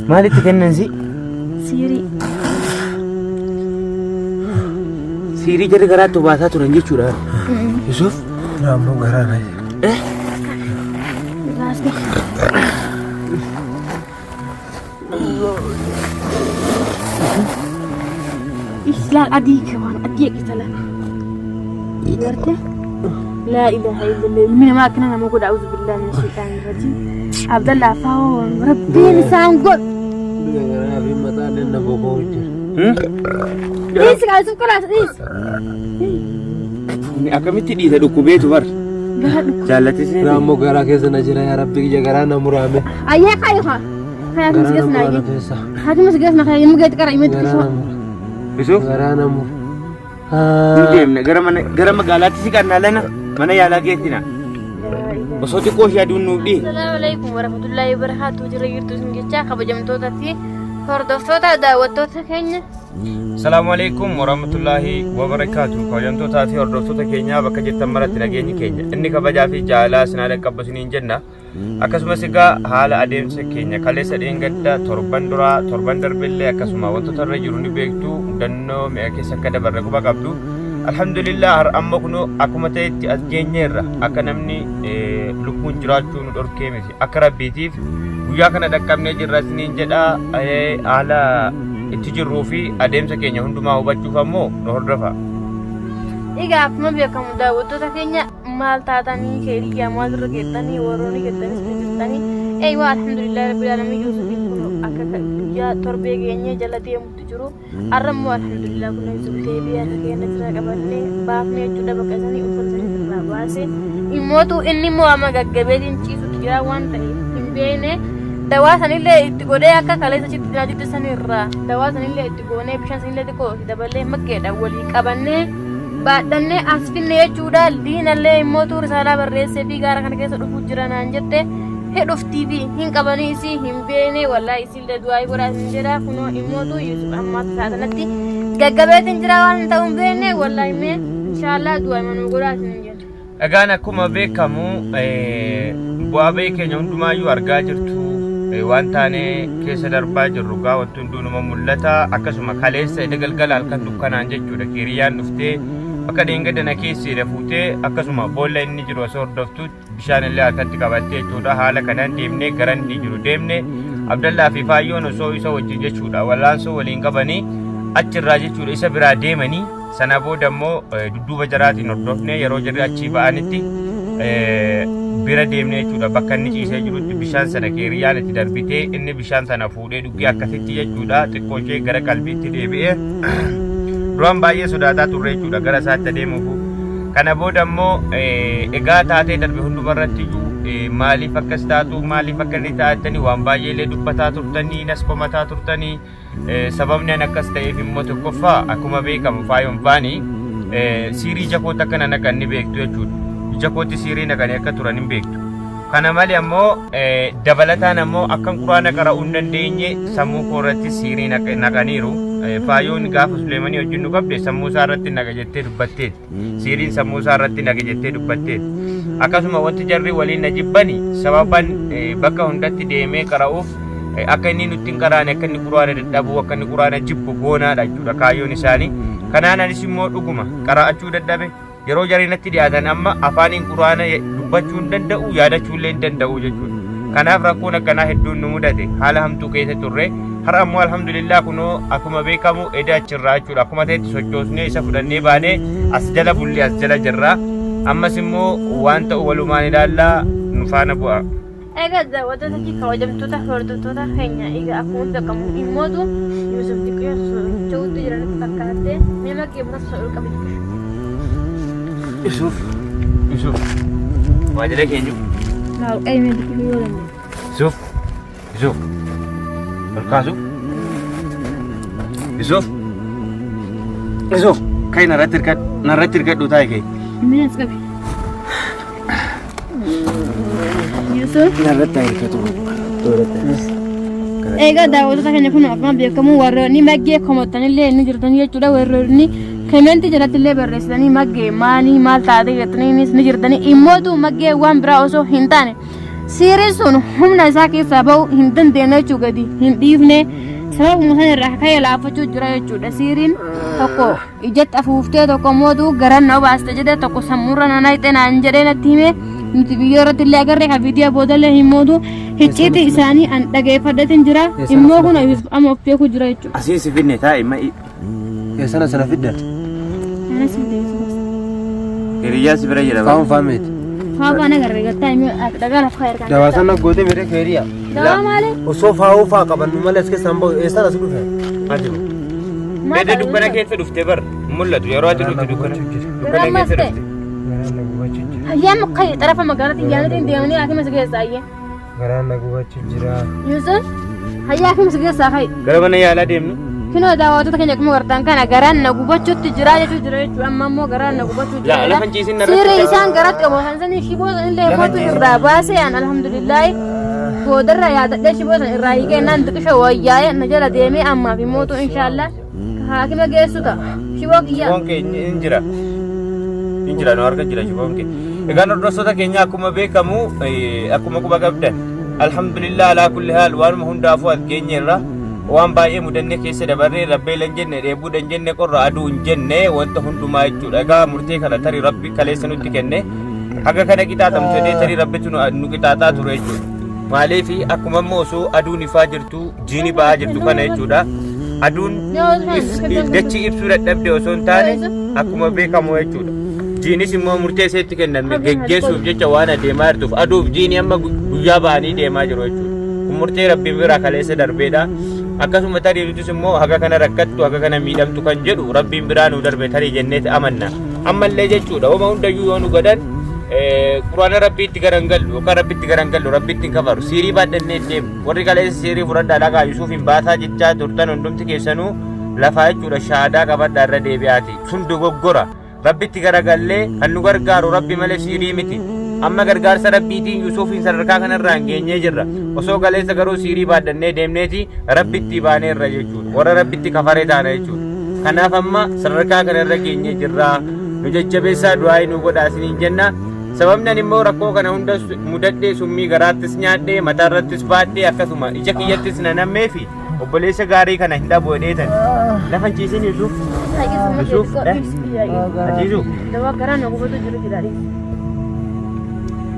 Maalitti kennan si? Siirii. Siirii jarri garaatti obaasaa turan jechuudha. Yusuf. Naammoo garaa na Eh? Raasni. Islaal adii waan adii eegisa lafa. Garte? Laa ilaaha illallah. Ilmi namaa akkana nama godha. Auzu billahi min shaytaani rajiim. Abdallah faawoo rabbiin isaan godhu. Garaa fi mataa illee na boba'u jira. Dhiisi kaa Yusuf qolaas dhiisi. Akkamitti dhiisa dhukkubeetu bar. Gara dhukku. Jaallatisni. Raammoo garaa keessa na jira yaa rabbi kiyya garaa na muraame. Ayyee kaayu haa. Kaya Garaa tumis na geesna muraame ayyee. keessa. Haa tumis geesna kaya yemmuu geetti qara imee Garaa xiqqisoo. na mura. Yusuf. Garaa na mura. Ni deemna gara mana gara magaalaatti si qannaa lana mana yaalaa geessina. Osoo xiqqoo ishee aduun nuuf dhihi. Assalaamu alaikum warahmatullahi wabarakatuh. Jira jirtu isin jecha kabajamtoota fi hordoftoota daawwattoota keenya. Salaamu alaikum warahmatullahi wabarakaatu. Kabajamtootaa fi hordoftoota keenyaa bakka jirtan maratti nageenyi keenya inni kabajaa fi jaalalaa isin haa dhaqqabbu isiniin jenna. Akkasumas egaa haala adeemsa keenya kaleessa dheengadda torban duraa torban darbellee akkasuma wantoota irra jiru ni beektu mudannoo mi'a keessa akka dabarre quba qabdu. Alhamdulillah har amma kunoo akkuma ta'etti as geenyeerra akka namni lubbuun jiraachuu nu dhorkee miti akka rabbiitiif guyyaa kana dhaqqabnee jirra isiniin jedha haala itti jirruu fi adeemsa keenya hundumaa hubachuuf ammoo nu hordofa. Egaa akkuma beekamu daawwattoota keenya maal taatanii keeriyyaa maal irra geettanii warroonni geettanis ni jirtanii eeywa alhamdulillah rabbil alamin yuusufiin kun akka guyyaa torbee geenyee jala deemutti jiru arra immoo alhamdulillah kun yuusuf deebi'ee harka keenya jira qabannee baafnee jechuudha bakka isanii uffata isanii irraa baase immootu inni immoo amma gaggabeetiin ciisutti jira waan ta'eef hin beekne dawaa sanillee itti godhee akka kaleessa sitti jiraatutti sanirraa dawaa sanillee itti goonee bishaan sanillee xiqqoo itti daballee makkeedha walii qabannee baadhannee as finne jechuudha. Liinallee immoo tuu risaalaa barreessee fi gaara kana keessa dhufuu jira naan jette hidhuftii fi hin qabanii isii hin beekne wallaahi isiillee du'aa godhaa isin jedha kunoo immoo tuu Yuusuf ammaa isaa sanatti gaggabeetiin jira waan hin ta'u hin beekne wallaahi mee inshaallah du'aa manuu godhaa isin jedha. Egaan akkuma beekamu bu'aa ba'ii keenya hundumaayyuu argaa jirtu waan taane keessa darbaa jirru gaa wanti hunduu numa mul'ata akkasuma kaleessa eda galgala halkan dukkanaan jechuudha keeriyyaan dhuftee bakka dheengadda na keesseedha fuutee akkasuma boolla inni jiru osoo hordoftu bishaan illee harkatti qabattee jechuudha haala kanaan deemnee gara inni jiru deemne Abdallaa fi Faayyoon osoo isa wajjin jechuudha wallaansoo waliin qabanii achirraa jechuudha isa biraa deemanii Sana booda immoo dudduuba jaraatiin hordofnee yeroo jarri achii ba'anitti bira deemnee jechuudha bakka inni ciisee jirutti bishaan sana keeriyyaan itti darbitee inni bishaan sana fuudhee dhugee akkasitti jechuudha xiqqoo ishee gara qalbiitti deebi'ee duraan baay'ee sodaataa turre jechuudha gara isaatti adeemuufu. Kana booda immoo egaa taatee darbe hundumarratti iyyuu maaliif akkas taatu maaliif akka inni taatanii waan baay'ee illee dubbataa turtanii nas komataa turtanii Sababni an akkas ta'eef immoo tokkoffaa akkuma beekamu faayoon faani siirii ija kootti akka na naqan ni beektu jechuudha. Ija kootti siirii naqanii akka turan hin beektu. Kana malee ammoo dabalataan ammoo akkan quraana qara'uu hin dandeenye sammuu koo irratti siirii naqaniiru. Faayoon gaafa Suleemanii wajjin nu qabde sammuu isaa irratti naqa jettee dubbatteetti. Siiriin sammuu isaa irratti naqe jettee dubbatteetti. Akkasuma wanti jarri waliin na jibbani sababan bakka hundatti deemee qara'uuf akka inni nutti hin qaraane akka inni quraana dadhabuu akka inni quraana jibbu goonaadha jechuudha kaayyoon isaanii. Kanaan anis immoo dhuguma qara'achuu dadhabe yeroo jarri natti dhiyaatan amma afaaniin quraana dubbachuu hin danda'u yaadachuu illee hin danda'u jechuudha. Kanaaf rakkoon akkanaa hedduun nu mudate haala hamtuu keessa turre. Har'a ammoo alhamdulillah kunoo akkuma beekamu eda achirraa jechuudha. Akkuma ta'etti sochoosnee isa fudhannee baanee as jala bullee as jala jirra. Ammas immoo waan ta'u walumaan ilaallaa nu faana bu'a. Egaa daawwattoota fi kabajamtoota hordoftoota keenya egaa akkuma beekamu immootu Yuusuf Diqqoo socho'uutti jiranitti fakkaatte mee makkee buna socho'uu qabi xiqqishu. Yusuf, Yusuf, waa jala keenyu. Maal qayyimee xiqqishu yoo danda'e. Yusuf, Yusuf, ol kaasu. Yusuf, Yusuf, kai narratti hirkadhu, narratti hirkadhu taa'i kai. Mee as qabi. Yusuf. Narratti haa hirkatu. Narratti. Egaa daawwattoota keenya kun akkuma beekamu warroonni maggee komattanillee ni jirtan jechuudha. Warroonni komentii jalatti illee barreessitanii maggee maalii maal taate jettaniinis ni jirtanii. Immootu maggee waan biraa osoo hin taane siiriin sun humna isaa keessaa ba'uu hin dandeenye jechuu gadi hin dhiifne sababuma sana irraa ka'ee laaffachuu jira jechuudha. Siiriin tokko ijatti afuuftee tokko mootu garan na obaaste jedhe tokko sammuurra na naqxe naan jedhee natti hime nuti biyyoo irratti illee agarre ka viidiyoo boodallee hin mootu hicciitii isaanii an dhageeffadheetin jira immoo kun Yuusuf amma of beeku jira jechuudha. Asii si finne taa'i ma'i. Eessana sana fiddan? Anas hin deebisu. Hiriyyaa si bira jira. Faa'uun faameeti. Faafaa nagarre gattaa himee dhagaa lafa kaa'e. Dawaa sana gootee miree keeriya. Dawaa maali? Osoo faa'uu faa qabannu malee as keessaan bahu eessaan as dhufe? Ati Dede dukkana keessa dhuftee bar mul'atu yeroo ati dhufte dukkana dukkana keessa dhufte. Garaan na gubachuu jira. Hayyaa mukkee xarafa magaalatti yaanatiin deemanii haakima si geessa hayyee. Garaan na gubachuu jira. Yusuf hayyaa haakima si geessaa hayi. Gara mana yaalaa deemnu. Kinoo daawwattoota keenya akkuma gartaan kana garaan na gubachuutti jira jechuu jira jechuudha. Amma immoo garaan na gubachuu jira. Laa lafa hin ciisin narratti. Siirri isaan garatti oboosan sanii shiboo sanillee kootu irraa baasee an alhamdulillaahi boodarra yaadadhee shiboo san irraa hiikee naan xiqisho wayyaa'ee na jala deemee ammaaf immootu inshaallah haakima geessu ta'a. Shiboo kiyya. Shiboon kee hin jira. Hin jira nu harka jira shiboon kee. Egaan hordoftoota keenya akkuma beekamu akkuma quba qabdan alhamdulillah alaa kulli haal waanuma hundaafuu as geenyeerra waan baay'ee mudannee keessa dabarree rabbeela hin jenne dheebuudha hin jenne qorra aduu hin jenne wanta hundumaa jechuudha. Egaa murtee kana tarii rabbi kaleessa nutti kenne haga kana qixaaxamtu jedhee tarii rabbitu nu qixaaxaa ture jechuudha. Maaliif akkuma immoo osoo aduun ifaa jirtu jiini ba'aa jirtu kana jechuudha. Aduun dachii ibsuu dadhabde osoo hin taane akkuma beekamu jechuudha. Jiinis immoo murtee iseetti kenname geggeessuuf jecha waan adeemaa jirtuuf aduuf jiini amma guyyaa ba'anii deemaa jiru jechuudha. Kun murtee rabbiin biraa kaleessa darbeedha. Akkasuma tarii nutis immoo haga kana rakkattu haga kana miidhamtu kan jedhu rabbiin biraa nu darbe tarii jenneeti amanna. Ammallee jechuudha homa hundayyuu yoo nu godhan quraana rabbiitti garangallu yookaan rabbitti garangallu rabbitti hin kafaru siirii baadhannee hin deemnu. Warri kaleessa siirii fudhadhaa dhaqaa Yusuufiin baasaa jechaa turtan hundumti keessanuu lafaa jechuudha shaadaa qabadhaa irra deebi'aati. Sun dogoggora. Rabbitti garagallee kan nu gargaaru Rabbi malee siirii miti. Amma gargaarsa Rabbiitiin Yusuufiin sadarkaa kanarraan geenyee jirra. Osoo kaleessa garuu siirii baadhannee deemneeti Rabbitti baaneerra jechuudha. Warra Rabbitti kafaree taana jechuudha. Kanaaf amma sadarkaa kanarra geenyee jirra. Nu jajjabeessaa du'aayii nu godhaa isiniin jenna. Sababni ani immoo rakkoo kana hunda mudadhee summii garaattis nyaadhee mataarrattis baadhee akkasuma ija kiyyattis na nammee fi obboleessa gaarii kana hin dhabu jedheetan. Lafa hin ciisin Yusuf. Yusuf, Ajiisu. Dawaa garaa na gubatu jiru jira.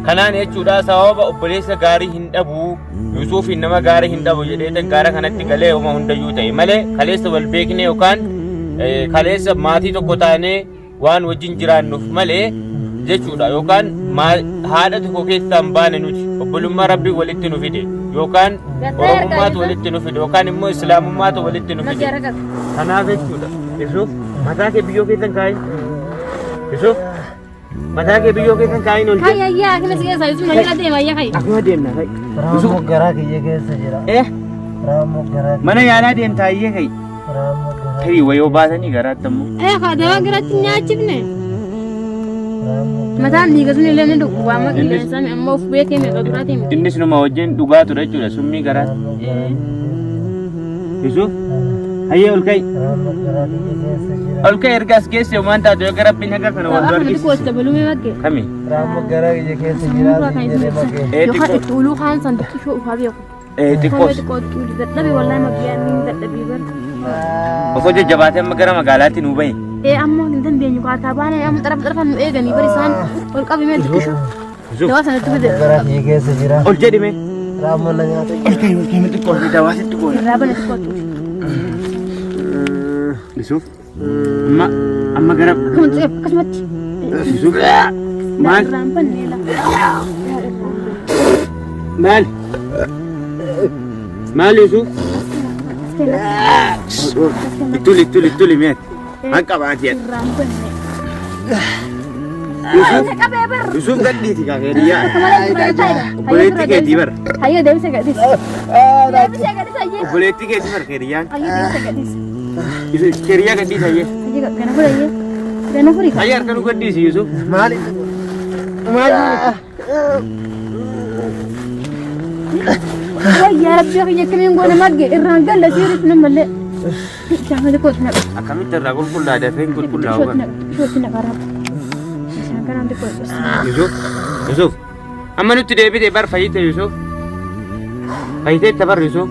Kanaan jechuudha sababa obboleessa gaarii hin dhabu Yusufiin nama gaarii hin dhabu jedheetan gaara kanatti galee homa hundayyuu ta'e malee kaleessa wal beekne yookaan kaleessa maatii tokko taanee waan wajjin jiraannuuf malee jechuudha yookaan haadha tokko keessaa hin baane nuti obbolummaa rabbii walitti nu fide yookaan oromummaatu walitti nu fide yookaan immoo islaamummaatu walitti nu fide kanaaf jechuudha Yusuf mataa kee biyyoo keessan kaa'i Yusuf mataa kee biyyoo keessan kaa'iin ol Hayya hayya akina si keessa Yusuf na jala deema hayya hayya. Akkuma deemna hayya Raammoo garaa kiyya keessa jira. Eh Raammoo garaa mana yaalaa deemta hayyee hayya Raammoo garaa Tarii wayoo baasanii garaatti ammoo. Eh haa dawaa garaatti nyaachifne. raammoo Mataan dhiiga sun illee ni dhukkuba amma qilleensa amma of beekee meeqa duraatii miti. Innis numa wajjin dhugaa ture jechuudha summii garaatti. raammoo garaa Yusuf hayyee ol ka'i. raammoo garaa kiyya keessa jira. Ol ka'i erga as geesse homaan taatu eega rabbiin haga kana wal Akka nuti argisiise. kootta balumee maggee. Kami? Raammoo garaa kiyya keessa jira jedhee maggee. Ee Yookaan xiqqoo. itti uluu kaan san xiqqishoo ufaa beeku. Ee xiqqoos. Xiqqoo itti dadhabe wallahi maggiyaan ni dadhabee bara. Osoo jajjabaatee amma gara magaalaatti nuu bahe. Ee amma hin dandeenyu kaataa baanee amma xarafa xarafa nu eeganii bari isaan ol qabimee xiqqisho. Yusuf Dawaa sanatti fide. Garaa kiyya keessa jira. ol jedhime. Raammoo na nyaata. Ol ka'i ol ka'i xiqqoo dawaa sitti goona. Irraa bane xiqqoo itti. Yusuf amma amma gara Akkuma xiqqoo akkasumatti. Yusuf maal Irraan bannee lafa. maal maal Yusuf ittuli ittuli ittuli mee hanqa baati jedha Irraan bannee. Yusuf Qabee bar. Yusuf gadhiiti kaa keediyyaa obboleettii keetii bar Hayyoo deebisee gadhiis. Deebisee gadhiis hayyee. obboleettii keetii bar keediyyaan Hayyoo deebisee gadhiis. Yusuf keediyyaa gadhiisi hayyee Hayyoo gana furi hayyee. Gana furi. hayyee harka nu gadhiisi Yusuf Maali? Maali? Wayyaa rabbii kiyya akkamiin goona magge irraan galla siiriif nan mallee. Bishaan xiqqootti naqa. Akkamitti irraa qulqullaa dafee hin qulqullaa'u Xiqqootti bara. naqa. Xiqqootti naqa rabbi. Bishaan kanaan xiqqoo. Yusuf, Yusuf. Amma nutti deebite bar fayyite Yusuf. Fayyiteetta bar Yusuf.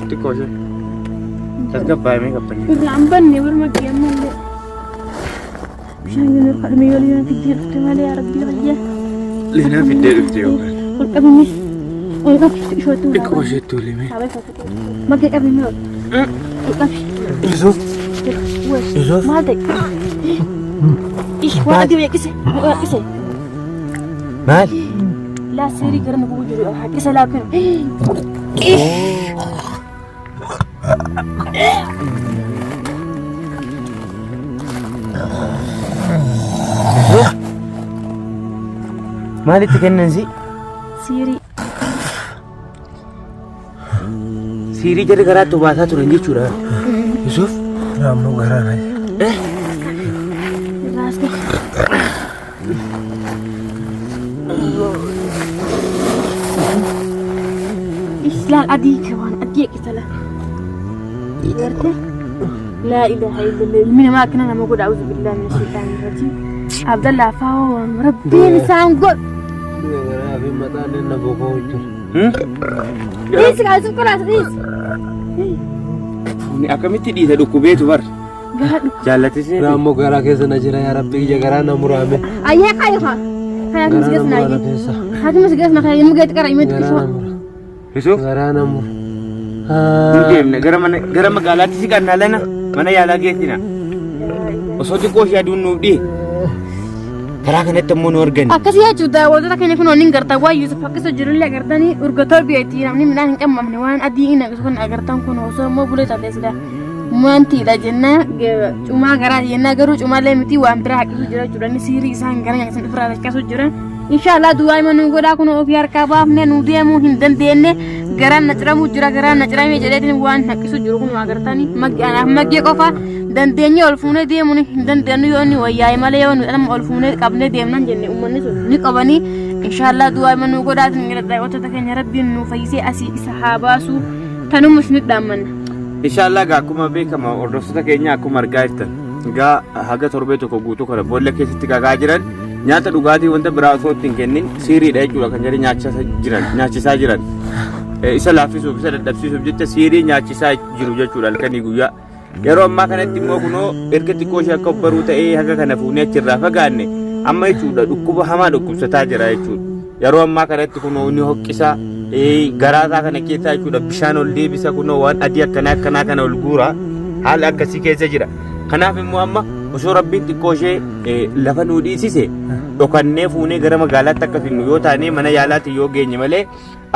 Xiqqoo ishee. Tasgabbaa'imee qabxanii. Irraan banne bar magge ammallee. Bishaan yoo nurka dhume yoo liina fiddee dhufte malee yaa rabbii kiyya. Liinaa fiddee dhufte yookaan. Ol qabime. Ol qabi ishootti Xiqqoo isheetti olime. Magge qabime ol. Ol qabi. Yusuf. Yusuf. Maal ta'e? Ish waan adii haqise. Haqise. Maal? Laa seerii gara nu gubuu jiru haqise laa kun. Maalitti kennan si? Siirii. Siirii jarri garaatti obaasaa turan jechuudha. Yusuf. Raammoo garaa na. Irraas ta'e. Laal adii ka waan adii eeggata laal. Garte laa ilaaha illallah ilmi namaa akkana nama godha auzu billahi mina shaytaani rajiim. Abdallaa faa waan rabbiin isaan godhu. Garaa fi mataan inni bokoo jira. Dhiisi kaa isin qoraas dhiisi. Akkamitti dhiisa dhukkubeetu bar. Gara dhukku. Jaallatisee. Raammoo garaa keessa na jira yaa rabbi kiyya garaa na muraame. Ayyee kaayi haa. Kaayi Garaa akkas na geesna mura na ayyee. keessa. Haatimas geesna kaayi yommuu geetti qara imee Garaa xiqqisoo. na mura. Yusuf. Garaa na mura. Nu deemna gara mana gara magaalaatti si qannaa lana mana yaalaa geessina. Osoo xiqqoo ishee aduun nuuf dhiye. Karaa kanatti ammoo nu arganne. Akkasii jechuudha daawwattoota keenya kun oniin gartaa waan Yuusuf akkasa jirullee agartanii urga torbeetti namni midhaan hin qammamne waan adii hin agartu kun agartan kun osoo immoo bulee taatee sila maantiidha jennaa cumaa garaa jennaa garuu cumaallee miti waan biraa haqisu jira jechuudha inni siirii isaan gara nyaatan ofirraa rakkasu jira. Inshaallah du'aa ima nu godhaa kun ofii harkaa baafne nu deemuu hin dandeenye garaan na ciramuu jira garaan na ciramee jedheetiin waan haqqisu jiru kun agartanii anaaf maggee qofa dandeenye ol fuunee deemuun hin dandeenyu yoo inni wayyaa'e malee yoo nu amma ol fuunee qabnee deemnan jenne uummanni sun ni qabanii inshaallah du'aa ima nu godhaatiin gara daawwattoota keenya rabbiin nu fayyisee asii isa haa baasu tanuma isin dhaammanna. Inshaallah egaa akkuma beekama hordoftoota keenya akkuma argaa jirtan egaa haga torbee tokko guutuu kana boolla keessatti gagaa jiran nyaata dhugaatii wanta biraa osoo itti hin kennin siiriidha jechuudha kan jarri nyaachisaa jiran. Isa laaffisuuf isa dadhabsiisuuf jecha siirii nyaachisaa jiru jechuudha halkanii guyyaa. Yeroo ammaa kanatti immoo kunoo erga xiqqoo ishee akka obbaruu ta'ee haga kana fuunee achirraa fagaanne amma jechuudha dhukkuba hamaa dhukkubsataa jira jechuudha. Yeroo ammaa kanatti kunoo inni hoqqisa garaasaa kana keessaa jechuudha bishaan ol deebisa kunoo waan adii akkanaa akkanaa kana ol guura haala akkasii keessa jira. Kanaaf immoo amma osoo rabbiin xiqqoo ishee lafa nuu dhiisise dhokannee fuunee gara magaalaatti akka finnu yoo taane mana yaalaatti yoo geenye malee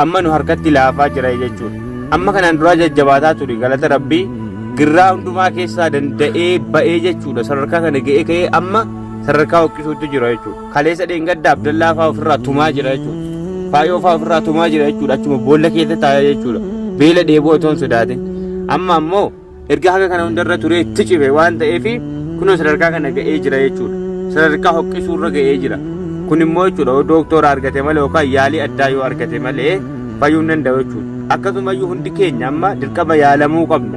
amma nu harkatti laafaa jira jechuudha. Amma kanaan duraa jajjabaataa ture galata rabbii girraa hundumaa keessaa danda'ee ba'ee jechuudha sadarkaa kana ga'ee ka'ee amma sadarkaa hoqqisuutti jira jechuudha. Kaleessa dheengadda Abdallaa fa'aa ofirraa tumaa jira jechuudha. Faayoo fa'aa ofirraa tumaa jira jechuudha achuma boolla keessa taa'ee jechuudha. Beela dheebuu otoo hin sodaatin. Amma ammoo erga haga kana hundarra turee itti cime waan ta'eef kunoo sadarkaa kana ga'ee jira jechuudha. Sadarkaa hoqqisuurra ga'ee jira. Kun immoo jechuudha yoo dooktora argate malee yookaan yaalii addaa yoo argate malee fayyuu hin danda'u jechuudha. Akkasumayyuu hundi keenya amma dirqama yaalamuu qabna.